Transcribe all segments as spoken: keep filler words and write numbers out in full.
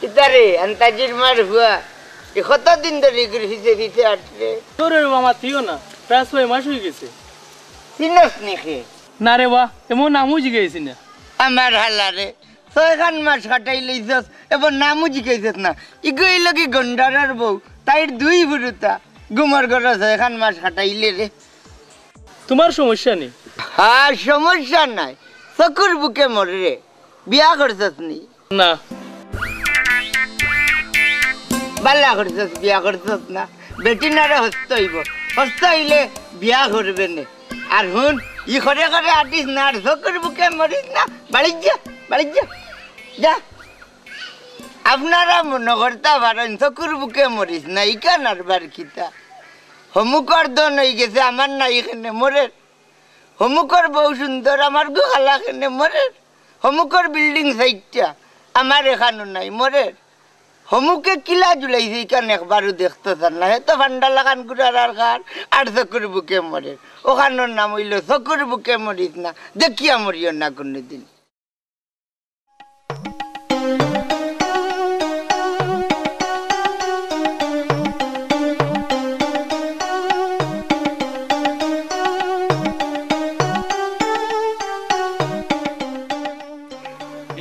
কিতারে, আন্তাজির মার হুয়া, এ কতদিন ধরি ঘুরে ফিরে ফিরে আটরে? তোর রে বাবা, মাতিও না, প্রায় ছয় মাস অই গেছে। চিনস নি কে? না রে বা, এমন নামও জিগাইছি না। আমার হালারে, ছয়খান মাস কাটাই লইছস, এবার নামও জিগাইছস না। ইগু অইলো কি গন্ডারের বউ, তাইর দুই ফুরুতা, ঘুমর ঘরো ছয়খান মাস কাটাইলে রে। তোমার সমস্যা নি? হ্যাঁ, সমস্যা নাই, চকুর ভুকে মরে রে। বিয়া করছস নি? না। বালা করছস, বিয়া করছস না। বেটি নারে হস্ত অইবো, হস্ত অইলে বিয়া করবে নে। আর হুন, ই করে করে আটিস না, আর চকুর ভুকে মরিস না। বাড়ি যা, বাড়ি যা, যা। আপনারা মনো করতা পারইন, চকুর ভুকে মরিস না, ইখান আর বার কিতা? হমুকর দন অই গেছে, আমার নাই কেনে মরের। হমুকর বউ সুন্দর, আমার গু হালা কেনে মরের। হমুকর building চাইরটা, আমার এখানো নাই, মরের। হমুকে কিলা জুলাইছে, ইখান একবারও দেখতো চার না। হে তো ফান্ডা লাখান ঘুরার আর খার, আর চকুর ভুকে মরের। অখানর নাম অইলো চকুর ভুকে মরিস না, দেখিয়া মরিও না কুনুদিন।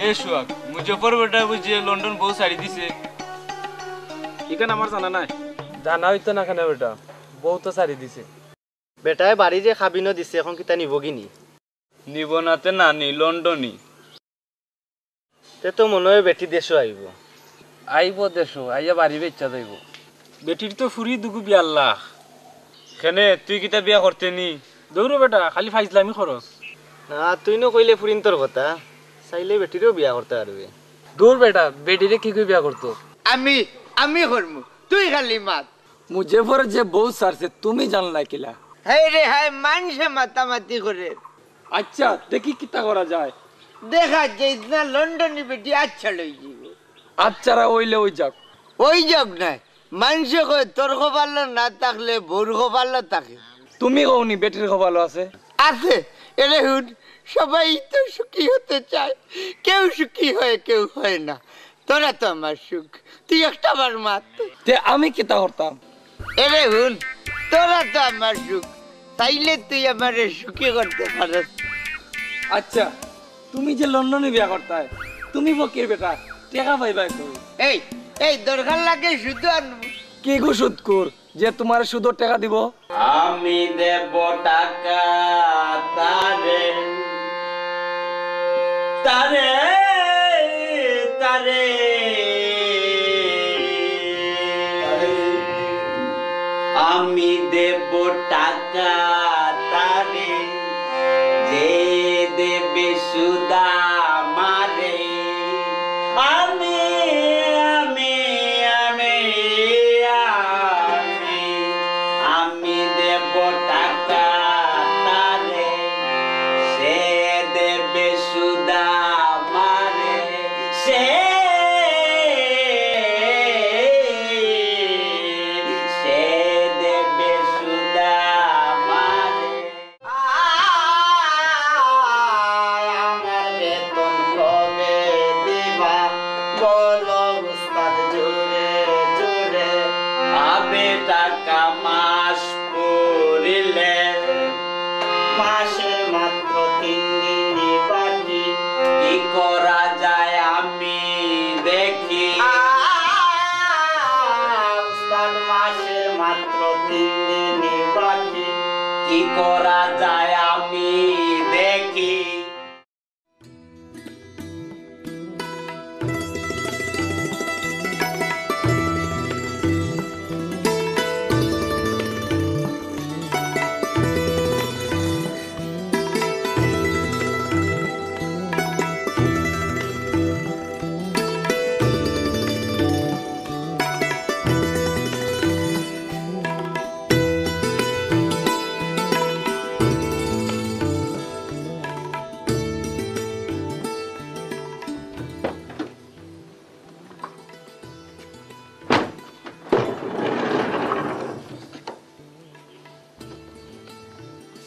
এ সুহাগ, মুজফর বেটা বুঝিয়ে লন্ডন বউ ছাড়ি দিছে। ইখান আমার জানা নাই। জানা অইতো না কেনে বেটা, বউ তো ছাড়ি দিছে। বেটায় বাড়িরে কাবিনও দিছে, এখন কিতা নিবো গি নি? নিবো না তে না নি, লন্ডনি। তে তো মনো অয় বেটি দেশো আইবো। আইবো দেশো, আইয়া বাড়ি বেচ্চা যাইবো। বেটির তো ফুরি দুগু বিয়ার লাখ। কেনে, তুই কিতা বিয়া করতে নি? দৌড়ো বেটা, খালি ফাইজলামি খরচ। না, তুই নু কইলে ফুরিন্তর কথা, চাইলে বেটিরেও বিয়া করতে পারবে। দূর বেটা, বেটিরে কিগু বিয়া করতো? আমি, আমি করমু, তুই খালি মাত। মুজফর যে বউ ছাড়ছে, তুমি জানলা কিলা? হায় রে হায়, মানষে মাতামাতি করে। আচ্ছা, দেখি কিতা করা যায়। দেখা যাইত না, লন্ডনি বেটি আচ্ছা লই যাইব। আচ্ছা, রা অইলে অই যাউক। অই যাউক নায়, মানষে কয় তোর কপালো না থাকলে বউর কপালো থাকে। তুমি কওনি বেটির কপালো আছে? আছে। এরে হুন, সবাই তো সুখী হতে চায়, কেউ সুখী হয়, কেউ হয় না। তোরা তো আমার সুখ, তুই একটা বার মাত। তে আমি কিতা করতাম? এরে হুন, তোরা তো আমার সুখ, চাইলে তুই আমারে সুখী করতে পারস। আচ্ছা, তুমি যে লন্ডনি বিয়া করতায়, তুমি ফকির বেটা, টেকা পাইবায় কই? এই, এই দরকার লাগে সুদ আনবো। কিগু সুদখুর যে তুমারে সুদর টেকা দিবো? আমি দেব টাকা তারে, তারে, তারে। আমি দেব টাকা তারে, যে দেবে সুদ আমারে। আমি, আমি, আমি, আমি, আমি দেব টাকা তারে, সে দেবে সুদ আমারে, সে, সে দেবে সুদ আমারে। আমার বেতন কবে দিবা? বলো উস্তাদ জোরে জোরে। আবে টাকা মাস পড়িলে। মাসের মাত্র তিন দিনই বাকি। কি করা যায় আমি দেখি। আ, উস্তাদ মাসের মাত্র তিন দিনই বাকি। কি করা যায় আমি দেখি।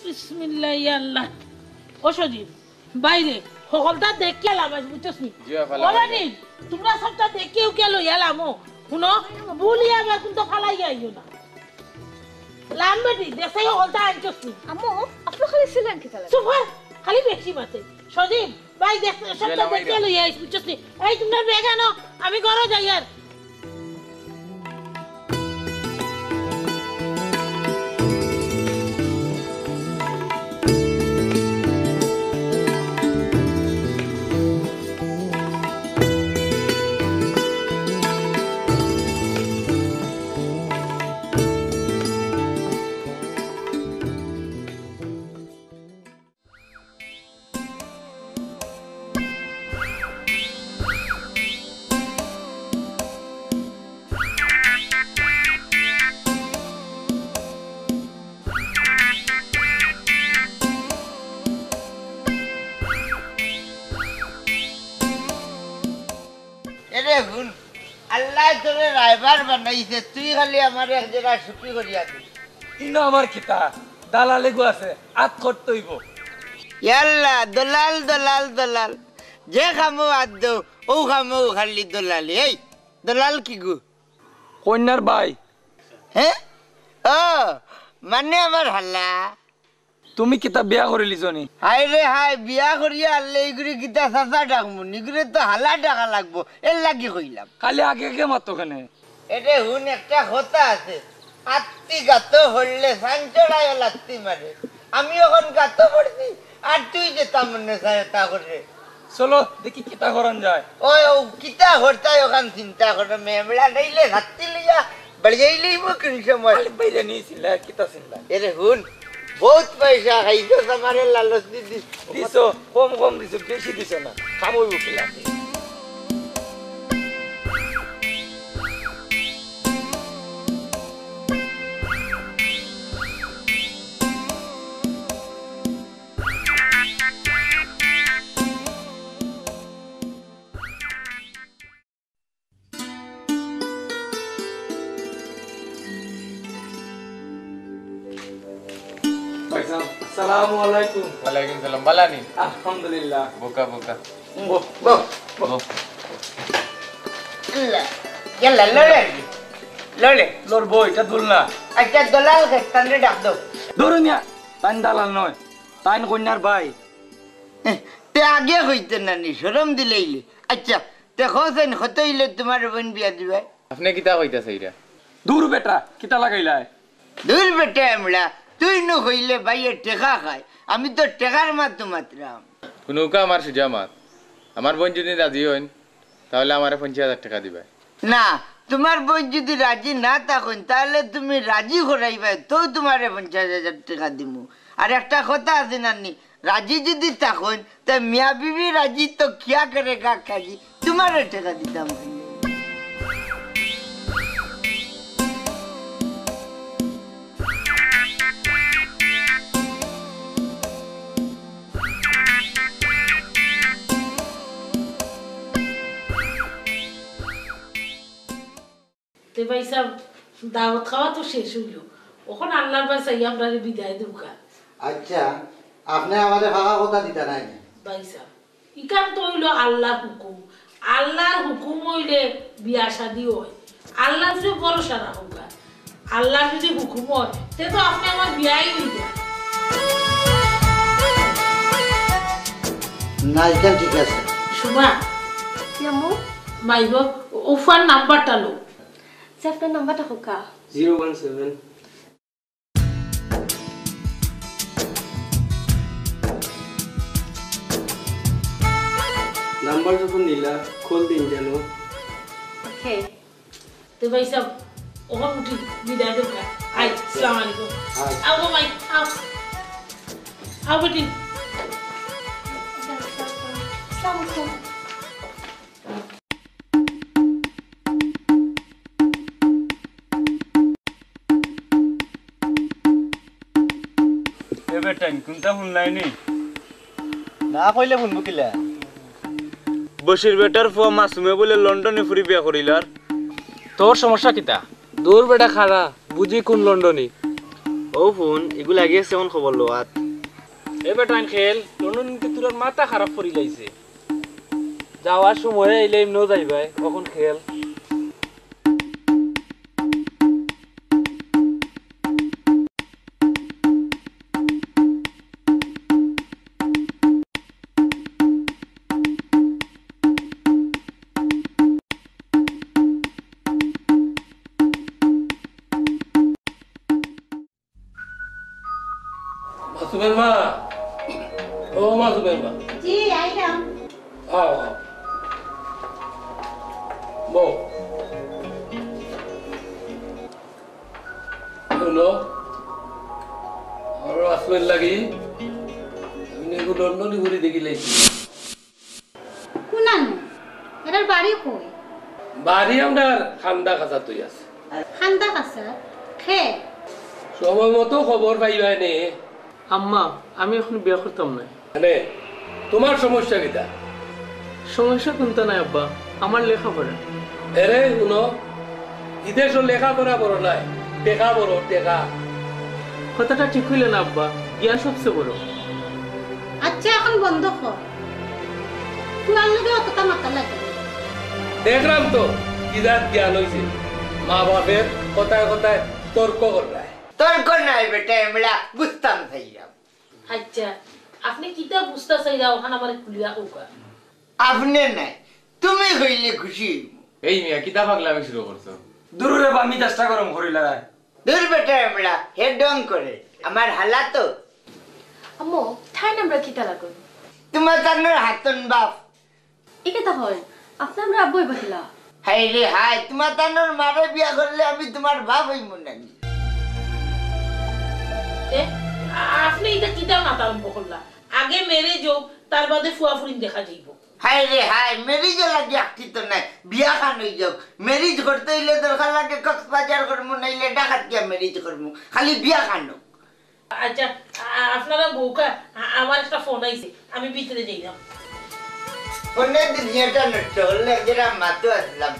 বিসমিল্লাহ, ইয়া আল্লাহ। ও সজীব, বাইরে হকলতা দেখিয়া লাভ আছে, বুঝছস নি? জি, আফা, ও লাভ আছে। রানী, তুমরা সবটা দেখিয়া উকিয়া লইয়া লামো। হুনো, ভুলিয়া আবার কিন্তু ফালাইয়া আইও না। লাম বেটি, দেখছাই হকলতা আনছস নি? আম্মু, আপনে খালি ছিলেন কিতা লাগি? চুপ কর, খালি বেশি মাতে। সজীব, ভাই দেখ, সবটা দেখিয়া লইয়া আইস, বুঝছস নি? এই তুমরা ব্যাগ আনো, আমি ঘরো যাইয়ার। এরে হুন, আল্লায় তোরে রায়বার বানাইছে, তুই খালি আমারে এক জেরা সুখী করিয়া দে। ইনো আমার কিতা? দালাল এগু আছে, আত করতে অইবো। ইয়াল্লা, দলাল, দলাল, দলাল। যে কামো আত দেও, অউ কামো খালি দলালি। এই, দলাল কিগু? কইন্যার ভাই। হে? ও, মানে আমার হালা। তুমি কিতা বিয়া করিলিছো নি? হায় রে হায়, বিয়া করিয়া আনলে ইগুরে কিতা চাচা ডাকমু নি? ইগুরে তো হালা ডাকা লাগবো, এরলাগি কইলাম। খালি আগে আগে মাতো কেনে? এরে হুন, একটা কথা আছে, আত্তি গাতো পড়লে সাঞ্চড়ায় লাত্তি মারে। আমি অখন গাতো পড়ছি, আর তুই যেতা মনে চায় তা করে। চলো, দেখি কিতা করান যায়। ওই, ও কিতা করতায় অখান চিন্তা করো, মেমলা নাইলে হাত্তি লইয়া বাড়িয়াই লইব কোন সময়। খালি বাইরে নিয়ে চিল্লা, কিতা চিল্লা? এরে হুন, বহুত পয়সা খাইছস, আমারে লালচ দি দি। দিছো, কম কম দিছো, বেশি দিছো না। খামই উঠে লাগে। ভাইসাব, আসসালামু আলাইকুম। ওয়ালাইকুম সালাম। বালা নি? আলহামদুলিল্লাহ। বোকা, বোকা। বো, বো, বো। বো। ইল্লা, ইয়াল্লা, লড়ে। লড়ে। লড়বো, ইটা দুল না। আচ্ছা, দলাল কে, তানরে ডাক দেও। ধরো মিয়া, তাইন দালাল নয়, তাইন কইন্যার ভাই। এহ, তে আগে কইতে না নি, শরম দিলাইলে। আচ্ছা, তে কও চাইন কত অইলে তুমার বইন বিয়া দিবায়? আপনে কিতা কইতা চাইরা? দূর বেটা, কিতা লাগাইলায়? দূর বেটা এমলা, তুই নু কইলে ভাইয়ে টেকা খায়, আমি তো টেকার মাতো মাতরাম। হুনউক্কা আমার সুজা মাত, আমার বইন যুদি রাজি অইন, তাইলে আমারে পঞ্চাশ হাজার টেকা দিবায়। না, তুমার বইন যুদি রাজি না থাকইন, তাইলে তুমি রাজি করাইবায়, তেউ তুমারে পঞ্চাশ হাজার টেকা দিমু। আর একটা কথা আছে না নি, রাজি যুদি থাকইন, তে মিয়া বিবি রাজি তো কিয়া করেগা কাজী, তুমারে টেকা দিতাম। তে ভাইসাব, দাওয়াত খাওয়া তো শেষ অইলো, অখন আল্লার বায় চাই আমরারে বিদায় দেউক্কা। আচ্ছা, আপনে আমারে ফাঁকা কথা দিতা নায় নি? ভাইসাব, ইখান তো অইলো আল্লার হুকুম, আল্লার হুকুম অইলে বিয়া শাদি অয়, আল্লার উপরে ভরসা রাখউক্কা, আল্লার যুদি হুকুম অয়, তে তো আপনে আমার বিয়াই অইবা। না, ইখান ঠিক আছে। সুমা। জি আম্মু। মাইগো, ও ফুয়ার নাম্বারটা লও। আচ্ছা, আপনার নাম্বারটা কউক্কা। Zero one seven. নাম্বার যখন নিলা, কল দিন যেন। ওকে। তে ভাইসাব, অখন উঠি, বিদায় দেউক্কা। আই, আসসালামু আলাইকুম। আই। আও গো মাই, আও। আও বেটি। আসসালামু আলাইকুম। এ বেটাইন, কুন্তা হুনলায় নি? না কইলে হুনবো কিলা? বশির বেটার ফুয়া মাসুমে বুলে লন্ডনি ফুরি বিয়া করিলার। তোর সমস্যা কিতা? দূর বেটা খাড়া, বুঝি কুন লন্ডনি। ও হুন, ইগু লাগি আছে অখন খবর লওয়াত। এ বেটাইন খেল, লন্ডনিতে তুরার মাথা খারাপ করিলাইছে। যাওয়ার সময় আইলে এমনেও যাইবায়, অখন খেল। মাসুমের মা, ও মাসুমের মা। জি, আইলাম। আও, আও। বও। হুনো, আমার মাসুমের লাগি আমি এগু লন্ডনি ঘুড়ি দেখিলাইছি। কুনানো? এরার বাড়ি কই? বাড়ি আমরার খান্দা খাঁচাত অই আছে। খান্দা খাঁচাত? কে? সময় মতো খবর পাইবায় নে। আম্মা, আমি অখন বিয়া করতাম নায়। মানে, তুমার সমস্যা কিতা? সমস্যা কুন্তা নায় আব্বা, আমার লেখাপড়া। এরে হুনো, ইদেশো লেখাপড়া বড় নায়, টেকা বড়, টেকা। কথাটা ঠিক অইলো না আব্বা, জ্ঞান সবচে বড়। আচ্ছা, অখন বন্ধ কর। ফুয়ার লগে অতটা মাতা লাগে। দেখরাম তো, কি জাত জ্ঞান অইছে। মা বাপের কথায় কথায় তর্ক কররায়। তর্ক নায় বেটা, এমলা বুঝতাম চাইরাম। আচ্ছা, আপনে কিতা বুঝতা চাইরা অখান আমারে খুলিয়া কউক্কা। আপনে নায়, তুমি কইলে খুশি অইমু। এই মিয়া, কিতা পাগলামি শুরু করছো? দুরু রে বা, মিজাজটা গরম করিলায়। দুর বেটা এমলা, হে ঢং করে। আমার হালা তো। আম্মু, ঠাই নামরা কিতা লাগল? তুমার তানোর হাতন বাপ। ই কিতা কইন? আপনে আমরার আব্বা অইবা কিলা? হায় রে হায়, তুমার তানোর মারে বিয়া করলে আমি তুমার বাপ অইমু নানি? এ, আ-, আপনে ইটা কিতা মাতা আরম্ভ করলা? আগে marriage অউক, তার বাদে ফুয়া ফুরিন দেখা যাইবো। হায় রে হায়, marriage-ও লাগি আকটিত নায়, বিয়া খান অই যাউক। Marriage করতে অইলে দরকার লাগে কক্সবাজার করমু, নাইলে ঢাকাত গিয়া marriage করমু। খালি বিয়া খান অউক। আচ্ছা, আ-, আপনারা বউকা, আ-, আমার একটা ফোন আইছে, আমি ভিতরে যাইলাম। ফোনে দুনিয়াটা নষ্ট করলে, যেটা মাতো আসলাম।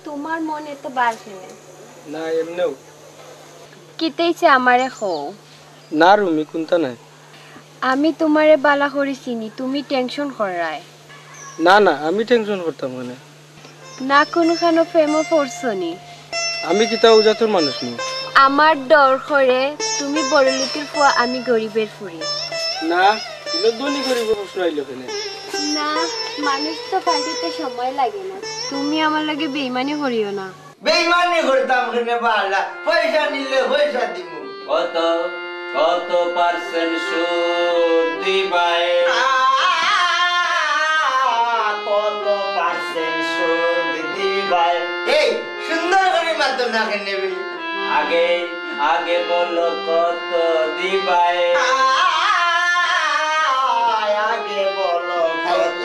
তোমার মন এত বার কেনে? না, এমনেউ। কিতা অইছে আমারে কও। না রুমি, কুন্তা নাই। আমি তোমারে বালা করি চিনি, তুমি tension কররায়। না, না, আমি tension করতাম কেনে? না কুনুখানো প্রেমো পড়ছো নি? আমি কিতা অউ জাতর মানুষ নি? আমার ডর করে তুমি বড়লোকের ফুয়া, আমি গরিবের ফুরি। না, ইনো ধনী গরিবর প্রশ্ন আইলো কেনে? না, মানুষ তো পাল্টিতে সময় লাগে না। তুমি আমার লগে বেইমানি করিও না। বেইমানি করতাম কেনে বালা? পয়সা নিলে পয়সা দিমু। কত, কত percent সুদ দিবায়? আ, কত percent সুদ দিবায়? এই, সুন্দর করি মাতো না কেনে বে? আগে, আগে বলো কত দিবায়? আ, আগে বলো কত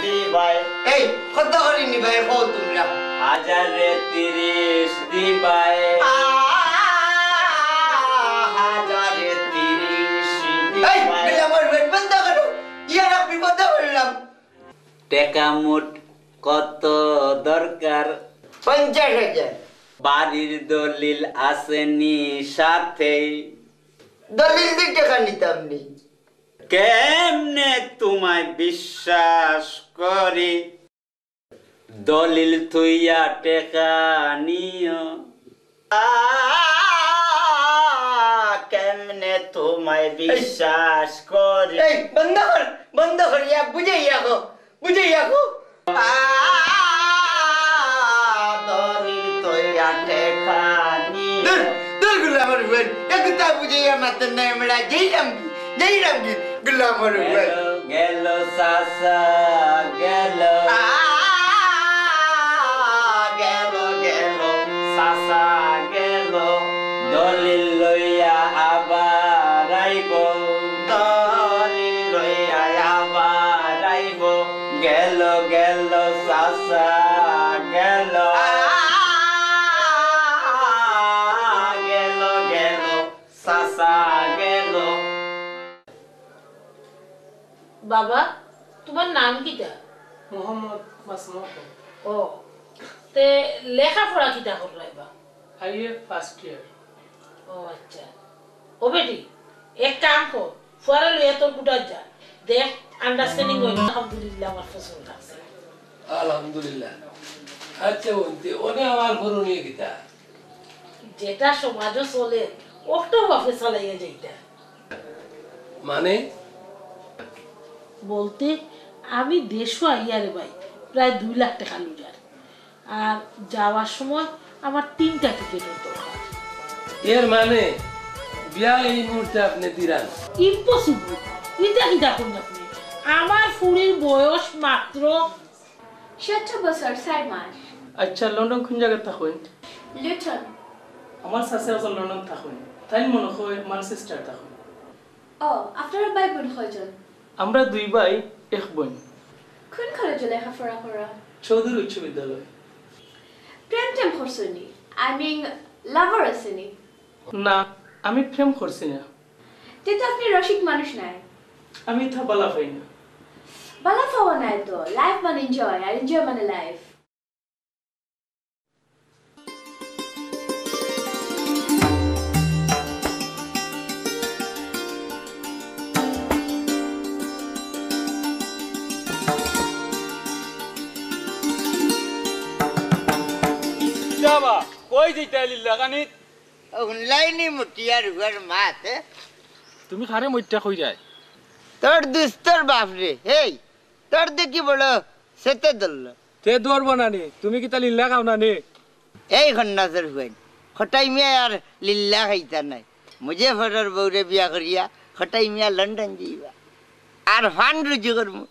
দিবায়? এই, কত করি নিবায় কও তুমরা? হাজারে তিরিশ দিবায়। আ, হাজারে তিরিশ এই, দিবায়। দিলাম ওর রেট বন্ধ করো। ইয়ার আপনি বন্ধ করলাম। টেকা মোট কত দরকার? পঞ্চাশ হাজার। বাড়ির দলিল আছে নি সাথে? দলিল দি টেকা নিতাম নি। কেমনে তোমায় বিশ্বাস করি, দলিল থুইয়া টেকা নিও। আ, কেমনে তোমায় বিশ্বাস করি। এই, বন্ধ কর, বন্ধ কর, ইয়া বুঝাইয়া কও, বুঝাইয়া কও। আ, দলিল থুইয়া টেকা নিও। দূর, দূর গুলামর ফুয়াইন, এগুতা বুঝাইয়া মাতইন না, আমরা যাইরাম কি, যাইরাম কি, গুলামর ফুয়াইন। গেল, গেল চাচা, গেল। আ, গেল, গেল চাচা, গেল। দলিল লইয়া আবার আইবো। দলিল লইয়া আবার আইবো। গেল, গেল চাচা, গেল। আ, গেল, গেল চাচা গেল। বাবা, তুমার নাম কিতা? মোহাম্মদ মাসুম আহমদ। ও, তে লেখাপড়া কিতা কররায় বা? IA first year. ও আচ্ছা। ও বেটি, এক কাম কর, ফুয়ারে লইয়া তোর কুটার যা। দেখ, আন্ডারস্ট্যান্ডিং অইল। আলহামদুলিল্লাহ, আমার পছন্দ লাগছে। আলহামদুলিল্লাহ। আচ্ছা, অন্তে, অনে আমার করণীয় কিতা? যেটা সমাজো চলে, ওটাও বাপে চালাইয়া যাইতা। মানে? বলতে, আমি দেশো আইয়া রে ভাই, প্রায় দুই লাখ টেকা লইয়ার। আর যাওয়ার সময় আমার তিনটা টিকিটর দরকার। এর মানে, বিয়া এই মুহূর্তে আপনে দিরা না? ইম্পসিবল। ইটা কিতা কইন আপনে? আমার ফুড়ির বয়স মাত্র সতেরো বছর চার মাস। আচ্ছা, লন্ডন কুন জাগাত থাকইন? লুটন। আমার চাচা একজন লন্ডন থাকইন, তাইন মনো অয় ম্যানচেস্টার থাকইন। ও, আপনারা ভাই বোন কয়জন? আমরা দুই ভাই, এক বোন। কুন কলেজো লেখাপড়া কররা? চৌধুরী উচ্চ বিদ্যালয়। প্রেম টেম করছইন নি? I mean, lover আছে নি? না, আমি প্রেম করছি না। তে তো আপনে রসিক মানুষ নায়। আমি ইতা বালা পাই না। বালা পাওয়া নায় তো, লাইফ মানে এনজয়, আর এনজয় মানে লাইফ। যাবা, কই যাইতায় লিল্লা খানিত? ও, হুনলায় নি মটিয়ার হুয়ার মাত, এ? তুমি কারে মইট্টা কইরায়? তোর দুস্তর বাপরে, হেই, তোর দেখি বড় সেতে ধরলো। তে ধরবো না নি, তুমি কিতা লিল্লা খাও না নি? এই খন্নাসর হুয়াইন, খটাই মিয়া আর লিল্লা খাইতা নায়। মুজে ফরর বউরে বিয়া করিয়া খটাই মিয়া লন্ডন যাইবা। আর ফান্ড রুজি করমু।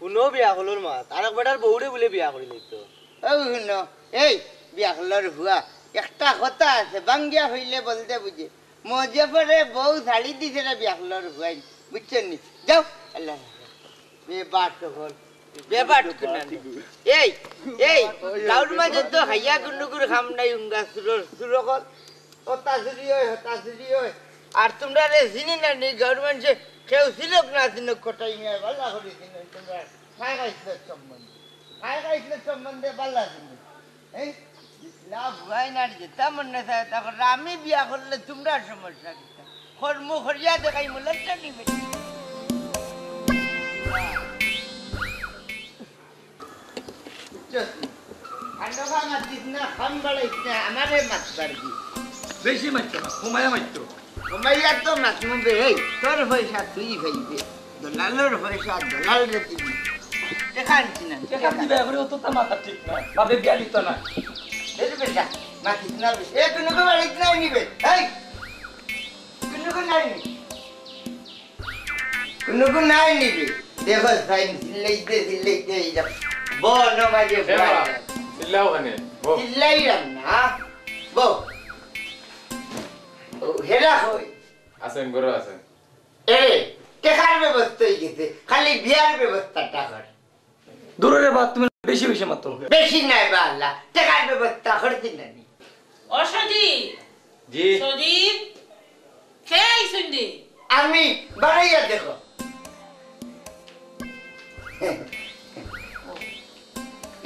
হুনো বিয়াখলর মাত, আরক বেটার বউরে বুলে বিয়া করি লইতো। ও হুনো, এই বিয়াখলর হুয়া, একটা কথা আছে, বাঙ্গিয়া হইলে বলতে বুঝে। মজে পরে বউ ছাড়ি দিছে রে বিয়াখলর হুয়াইন, বুঝছো নি? যাও, আল্লাহ হাফেজ। বেবাট হল, বেবাট কুনান। এই, এই, গাউর মাঝে তো হাইয়া গুন্ডুগুর খাম নাই, উঙ্গা সুরর, সুরকল। হতা চুরি অয়, হতা চুরি অয়। আর তুমরারে চিনি না নি, গাউর মানষে কেউ চিনক না চিনক, কটাই মিয়া বালা করি চিনই তুমরা। খায় খাইছলত সম্বন্ধে। খায় খাইছলত সম্বন্ধে বালা চিনই। এই? লাভ হয় না, যেতা মনে চায় তা করো। আমি বিয়া করলে তুমরার সমস্যা কিতা? কর্ম করিয়া দেখাইমু, লজ্জা নিবে। বুঝছস নি? আর কথা মাতিস না, কাম বাড়াইস না, আমারে মাত পারবি। বেশি মাততো না, কমাইয়া মাততো। কমাইয়া তো মাতমু বে, এই, তোর পয়সা তুই পাইবে, দলালর পয়সা দলালরে দিবি। টেকা আনছি না, টেকা টেকা। দিবে, এবারে অততা মাথা ঠিক না, বাপে বিয়া দিত না। এই রে বেটা, মাতিস না বে। এ, কুনুগু বাড়িত নাই নি বে, এই, কুনুগু নাই নি। কুনুগু নাই নি বে? দেখো, সাইন চিল্লাইতে, চিল্লাইতে এই যা বন মাঝে এ বাবা, ভয়। চিল্লাও কেনে? বউ। চিল্লাইলাম না, বউ। ও, হেরা কই? আছেন, ঘরো আছেন। এ, টেকার ব্যবস্থা হয়ে গেছে, খালি বিয়ার ব্যবস্থাটা কর। দূর রে বা, তুমি বেশি বেশি মাতো। বেশি নাই বা আল্লাহ, টেকার ব্যবস্থা করছি না নি। ও সজীব। জি। সজীব, কে আইছইন রে? আমি, বাড়াইয়া দেখো।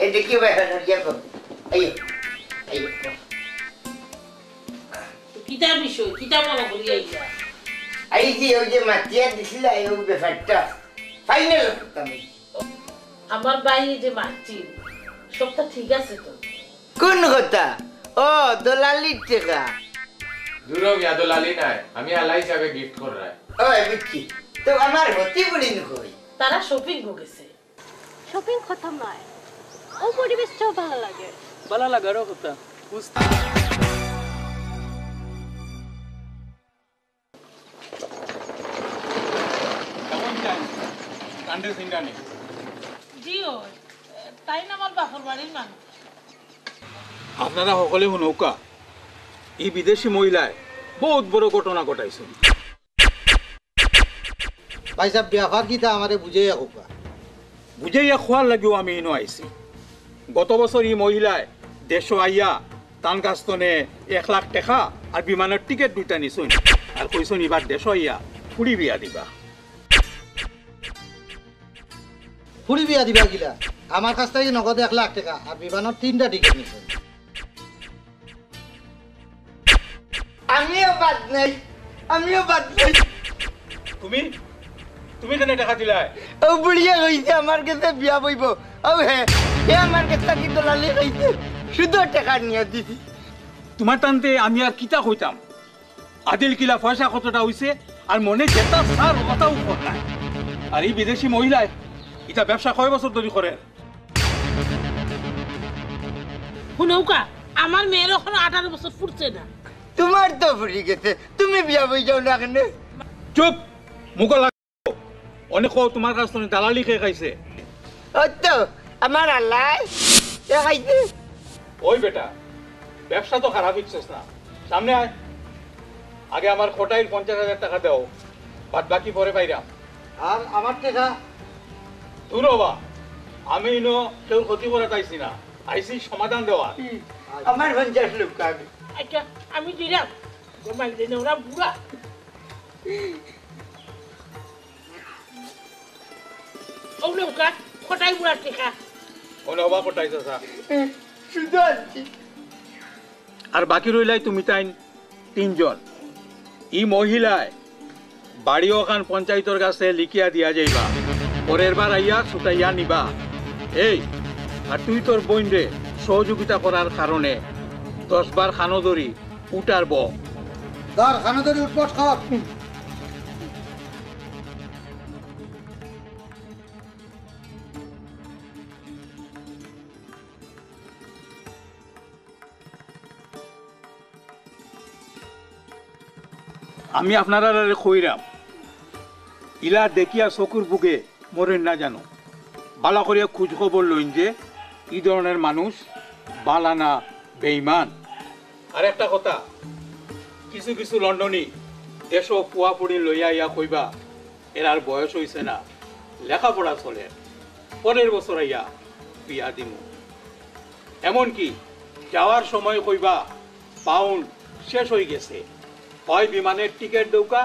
এই দেখি ভাই, হ্যাঁ, দেখো। এই, এই। তো কিতা বিষয়, কিতা মনে করি আইলা? এই যে, ওই যে মাতিয়া দিছিলা, এই ব্যাপারটা ফাইনাল করতাম। আমার ভাই যে মারছিল, সবটা ঠিক আছে তো? কোন কথা? ও, দলালির টেকা। দূর হ মিয়া, দলালি নায়, আমি আল্লাহ হিসাবে গিফট কররায়। ও, বুঝছি। তো আমার হতি বুড়ি কই? তারা শপিং গো গেছে। শপিং খতম নায়, ও পরিবেশটাও ভালা লাগে। ভালা লাগারও কথা। বুঝতে কেমন চাই? কান্দে সিন্ডা নেই। জি অয়, তাইন আমার বাপর বাড়ির মানুষ। আপনারা সকলে হুনউক্কা, ই বিদেশি মহিলায় বউত বড় ঘটনা ঘটাইছইন। ভাইসাব, ব্যাপার কিতা আমারে বুঝাইয়া কউক্কা। বুঝাইয়া কওয়ার লাগিও আমি ইনো আইছি। গত বছর ই মহিলায় দেশো আইয়া তান কাছ তনে এক লাখ টেকা আর বিমানর টিকেট দুইটা নিছইন, আর কইছইন ইবার দেশো আইয়া ফুড়ি বিয়া দিবা। ফুরি বিয়া দিবা কিলা? আমার কাছ থাকি নগদ এক লাখ টেকা আর বিমানর তিনটা টিকিট নিছে। আমিও বাদ নাই, আমিও বাদ নাই। তুমি, তুমি কেনে টেকা দিলায়? অউ বুড়িয়ে কইছে আমার গেছে বিয়া বইবো। অউ হে, হে আমার গেছ থাকি দলালি খাইছে, সুদর টেকা নিয়া দিছি। তুমার তানতে আমি আর কিতা কইতাম? আদিল কিলা পয়সা কতটা অইছে, আর মনে যেটা চার অতাউ করলায়। আর ই বিদেশি মহিলায় ইতা ব্যবসা কয় বছর ধরি করের? হুনউক্কা, আমার মেয়ের অখনো আঠারো বছর ফুরছে না। তুমার তো ফুরি গেছে, তুমি বিয়া বই যাও না কেনে? চুপ! মুখো লাগ-, অনে কও তুমার কাছ থাকি দালালি কে খাইছে? অউ তো, আমার আল্লায়, কে খাইছে? ওই বেটা, ব্যবসা তো খারাপ ইচ্ছস না, সামনে আয়। আগে আমার কটাইর পঞ্চাশ হাজার টেকা দেও, বাদ বাকি পরে পাইরাম। আর আমার টেকা? দূর অবা, আমি ইনো কেউর ক্ষতি করাত আইছি না, আইছি সমাধান দেওয়াত। আমার পঞ্চাশ লউক্কা। আচ্ছা, আমি দিরাম। ও মাইরে না, ওরা বুড়া। অউ লউক্কা, কটাই বুড়ার টেকা। অনে অবা কটাই চাচা। সুদর। আর বাকি রইলায় তুমি তাইন তিনজন। ই মহিলায় বাড়ি অখান পঞ্চায়েতর গেছে লিখিয়া দিয়া যাইবা, পরের বার আইয়া ছুটাইয়া নিবা। এই, আর তুই তোর বইনরে সহযোগিতা করার কারণে দশ বার কানো ধরি উঠার ব। ধর, কানো ধরি উঠবস কর। আমি আপনারারে কইরাম, ইলা দেখিয়া চকুর বুকে মরইন না জানো। বালা করিয়া খুজ খবর লইন যে ই ধরনের মানুষ বালা না বেইমান। আর একটা কথা, কিছু কিছু লন্ডনি দেশো পুয়া পুড়ি লইয়া আইয়া কইবা, এরার বয়স অইছে না, লেখাপড়া চলের, পরের বছর আইয়া বিয়া দিমু। এমনকি যাওয়ার সময় কইবা, পাউন্ড শেষ অই গেছে, হয় বিমানের টিকিট দেউক্কা,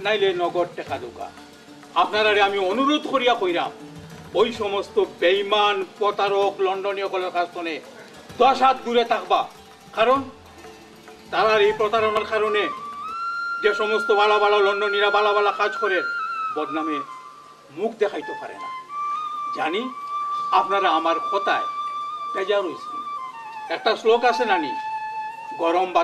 নাইলে নগদ টেকা দেউক্কা। আপনারারে আমি অনুরোধ করিয়া কইরাম, ওই সমস্ত বেইমান, প্রতারক, লন্ডনি অকলর কাছ থনে দশ হাত দূরে থাকবা। কারণ তারার এই প্রতারণার কারণে যে সমস্ত বালা বালা লন্ডনিরা বালা বালা কাজ করের, বদনামে মুখ দেখাইতো পারে না। জানি আপনারা আমার কথায় বেজার অইছইন। একটা শ্লোক আছে নানি, গরম ভাত